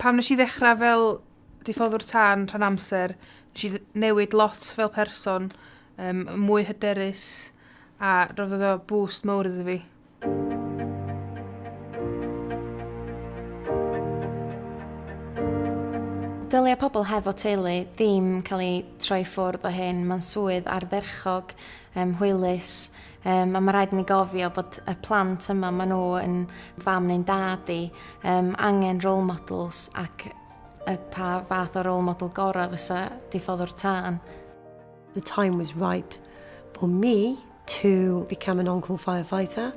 Pam nes i ddechrau fel diffoddwr tân rhan amser, nes i newid lot fel person, um, mwy hyderus, a roddodd o boost mawr iddo fi. Dylia pobl hefo teulu ddim cael eu troi ffwrdd o hyn. Mae'n swydd ardderchog, um, hwylus, um, a mae rhaid i ni gofio bod y plant yma, maen nhw yn fam neu'n dad i, um, angen role models ac y pa fath o role model gorau fysa diffoddwr tân. The time was right for me to become an on-call firefighter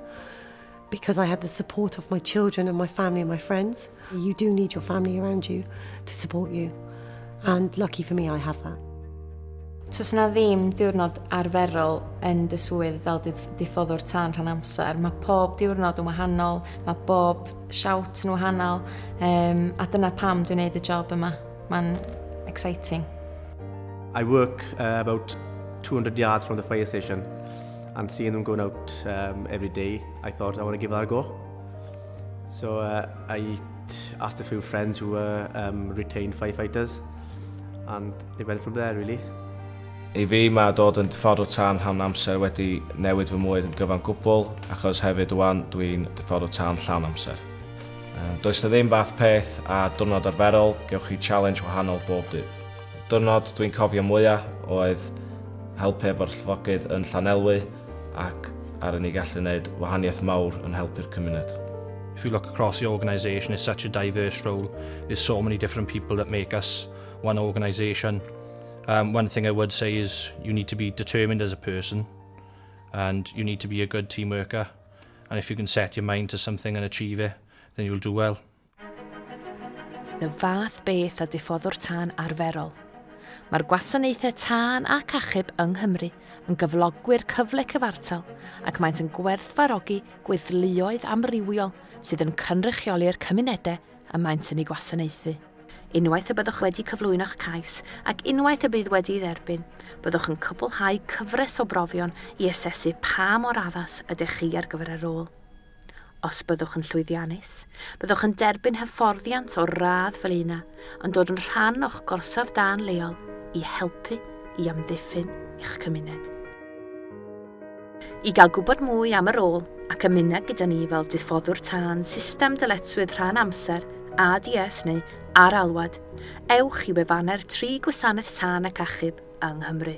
because I had the support of my children and my family and my friends. You do need your family around you to support you. And lucky for me, I have that. Does yna ddim diwrnod arferol yn dy swydd fel diffoddwr tân rhan amser. Mae pob diwrnod yn wahanol, mae bob shout yn wahanol, um, a dyna pam dwi'n neud y job yma. Mae'n exciting. I work uh, about 200 yards from the fire station and seeing them going out um, every day, I thought I want to give that a go. So uh, I asked a few friends who were um, retained firefighters and it went from there really. I fi mae dod yn diffoddwr tân rhan amser wedi newid fy mywyd yn gyfan gwbl achos hefyd wan dwi'n diffoddwr tân llawn amser. Does na ddim fath peth a diwrnod arferol, gewch chi challenge wahanol bob dydd. Diwrnod dwi'n cofio mwyaf oedd helpu efo'r llifogydd yn Llanelwy ac ar ni gallu gwneud wahaniaeth mawr yn helpu'r cymuned. If you look across the organisation, it's such a diverse role. There's so many different people that make us one organisation. Um, one thing I would say is you need to be determined as a person and you need to be a good team worker. And if you can set your mind to something and achieve it, then you'll do well. Y fath beth a diffoddwr tân arferol. Mae'r gwasanaethau tân ac achub yng Nghymru yn gyflogwyr cyfle cyfartal ac maent yn gwerthfawrogi gweithluoedd amrywiol sydd yn cynrychioli'r cymunedau y maent yn eu gwasanaethu. Unwaith y byddwch wedi cyflwyno'ch cais ac unwaith y bydd wedi'i dderbyn, byddwch yn cwblhau cyfres o brofion i asesu pa mor addas ydych chi ar gyfer y rôl. Os byddwch yn llwyddiannus, byddwch yn derbyn hyfforddiant o'r radd flaenaf yn dod yn rhan o'ch gorsaf dân leol i helpu i amddiffyn eich cymuned. I gael gwybod mwy am y rôl ac ymuno gyda ni fel diffoddwr tân system dyletswydd rhan amser, ADS neu ar alwad, ewch i wefannau'r tri gwasanaeth tân ac achub yng Nghymru.